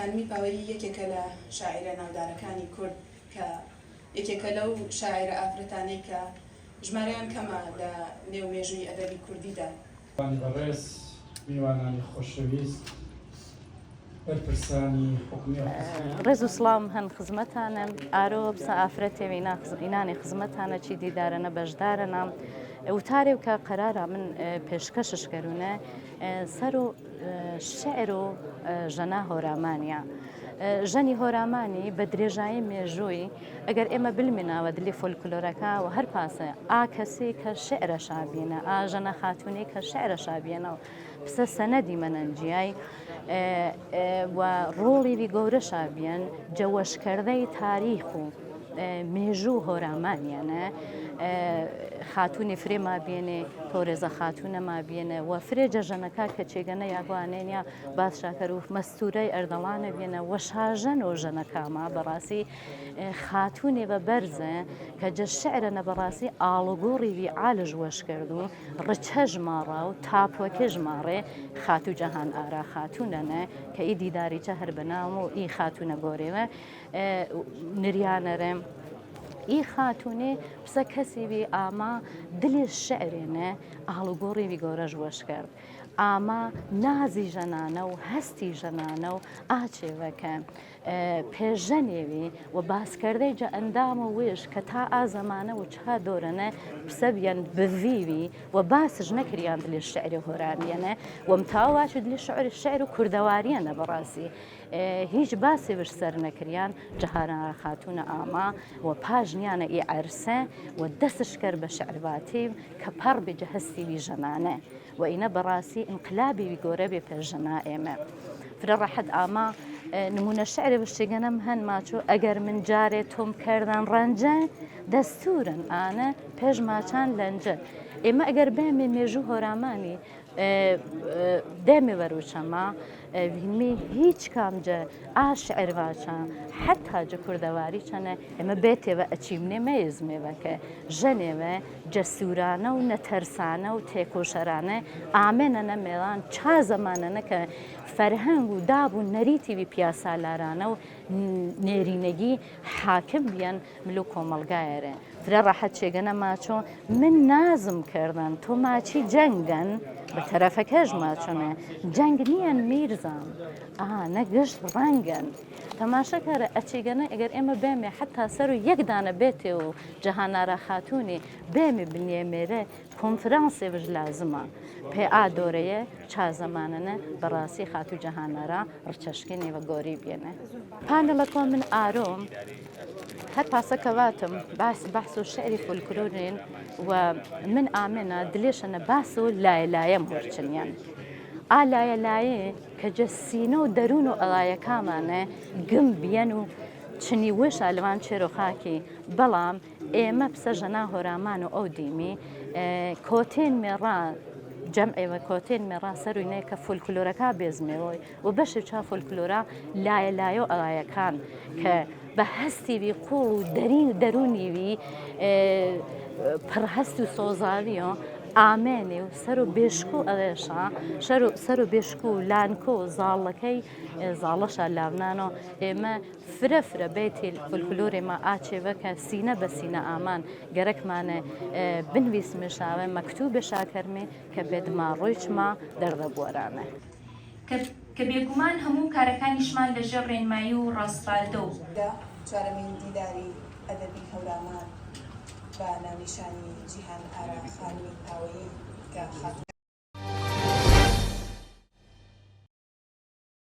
خانمی پاوەیی یەکێکە لە شاعیرە ناودارەکانی کورد کە یەکێکە لەو شاعیرە ئافرەتانەی کە ژمارەیان کەمە لە نێو مێژووی ئەدەبی کوردیدا. میوانانی بەڕێز، میوانانی خۆشەویست، بەرپرسانی حکومی و حزبی. ڕێز و سڵاوم هەن خزمەتانە ئارۆ پسە ئافرەتێ وینا ئینانێ خزمەتانە چی دیدارەنە بەشدارەنە وتارێ کە قەرارە من پێشکەشش کەرونە سەر و شعر و ژەنا هۆرامانە. ژەنی هۆرامانی بە درێژایی مێژووی ئەگەر ئێمە بلمیناوە دلی فۆلکلۆرەکە و هەر پاسە ئا کەسی کە شعرە شابیێنە ئا ژەنە خاتونی کە شعرە شابیێنەوە پسە سەنەدی مەنەنجیای و ڕۆڵی وی گەورە شابیەن جەوەشکردەی تاریخ و مێژوو هۆرامانیانە خاتونی فرێ مابێنێ تۆرێزە خاتونە مابێنە و فرێ جەژەنەکە کە چێگەنە یاگوانێنیا باس شاکەر و مەستورەی ئەردەڵانە بێنە وە شاژەن و ژەنەکاما بەڕاستی خاتونێ بە بەرزە کە جە شعرە نە بەڕاستی ئاڵوگۆڕی وی عالژ وەش کرد و ڕچە ژماڕا و تاپۆکێ ژماڕێ خاتوو جەهان ئارا خاتوونەنە کە ئی دیداریچە هەر بەنام و ئی خاتوونە گۆرێوە نریانەرێ ئی خاتوونێ پسە کەسی وی ئاما دلێ شعرێنە ئاڵوگۆڕی وی گۆرەژ وەش کرد ئاما نازی ژەنانە و هەستی ژەنانە و ئاچێوەکە پێژەنێوی و باسکردەی جە ئەندام و وێژ کە تا ئا زەمانە و چا دۆرەنە پسەبیەن بڤیوی و باسش نەکریان دلێ شعر هۆرامیەنە و متاواچ دلێ شعر شعر و کوردەواریەنە بەڕاستی هیچ باسی وش سەر نەکریان جەهارا خاتوونە ئاما و پاش نیانە ئی عەرسە و دەسش کەر بە شعرباتی کە پەڕ بێ جە هەستی وی ژەنانە و ئینە بەڕاسی ئینقلابی وی گۆرە بێ پێش ژەنا ئێمە فرە ڕەحەت ئاما نمونە شعرێ وشتێگەنەم هەن ماچۆ ئەگەر من جارێ تۆم کردن ڕەنجە دەستورن ئانە پێش ماچان لەنجە ئێمە ئەگەر بێمێ مێژوو هۆرامانی دێمێ وەروچەما وینمی هیچ کام جە ئا شعر واچە حتا جە کوردەواری چەنە ئێمە بێتێوە ئەچیمنێ مەیزمێوە کە ژەنێوە جەسوورانە و نەتەرسانە و تێکۆشەرانە ئامێنەنە مێوان چا زەمانەنە کە فەرهەنگ و داب و نەریتی وی پیاسالارانە و نێرینەگی حاکم بیەن مل و کۆمەڵگایەرێ فرە ڕەحەت چێگەنە ماچۆ من نازم کردن تۆ ماچی جەنگەن بە تەرەفەکەش ماچۆنێ جەنگ نییەن میرزام ئا نە گشت ڕەنگەن تەماشەکەرە ئەچێگەنە ئەگەر ئێمە بێمێ حتا سەر و یەک دانە بێتێ و جەهانارا خاتوونی بێمێ بنیێمێرێ کۆنفرانسێ وژ لازمە پێ ئا دۆرەیە چا زەمانەنە بەڕاستی خاتوو جەهانارا ڕچەشکێنێ وە گۆری بێنێ پانەڵەکۆ من ئارۆم هەر پاسە کە واتم باس بەحس و شعری فولکلۆرین و من ئامێنە دلێشەنە باس و لایە لایەم هۆرچنیان ئا لایە لایێ کە جە سینە و دەروون و ئەڵایەکامانە گم بیەن و چنی وشە لەوان چێر و خاکی بەڵام ئێمە پسە ژەنا هۆرامان و ئەو دیمی کۆتێن مێڕا جەمعێوە کۆتێن مێڕا سەروینێ کە فولکلۆرەکە بێزمێەوەی و بەشێ چا فۆلکلۆرا لایە لایە و ئەڵایەکان کە بە هەستی وی قوڵ و دەرین دەروونی وی پڕ هەست و سۆزاویە ئامێنێ و سەر و بێشک و ئەوێشا شەر و سەر و بێشک و لانکۆ و زاڵەکەی زاڵەشا لاونانۆ ئێمە فرە فرە بێتی فولکلۆرێ ما ئاچێوە کە سینە بە سینە ئامان گەرەکمانە بنویسمشاوە مەکتوبێ شاکەرمێ کە بێدما ڕۆیچما دەردە بوەرانە. کە کە بێگومان هەموو کارەکانیشمان لە ژێر ڕێنمایی و ڕاسپاردە و. لە چوارەمین دیداری ئەدەبی هەورامان بە ناونیشانی جیهان ئارا خانمی پاوەیی کە خاتوو.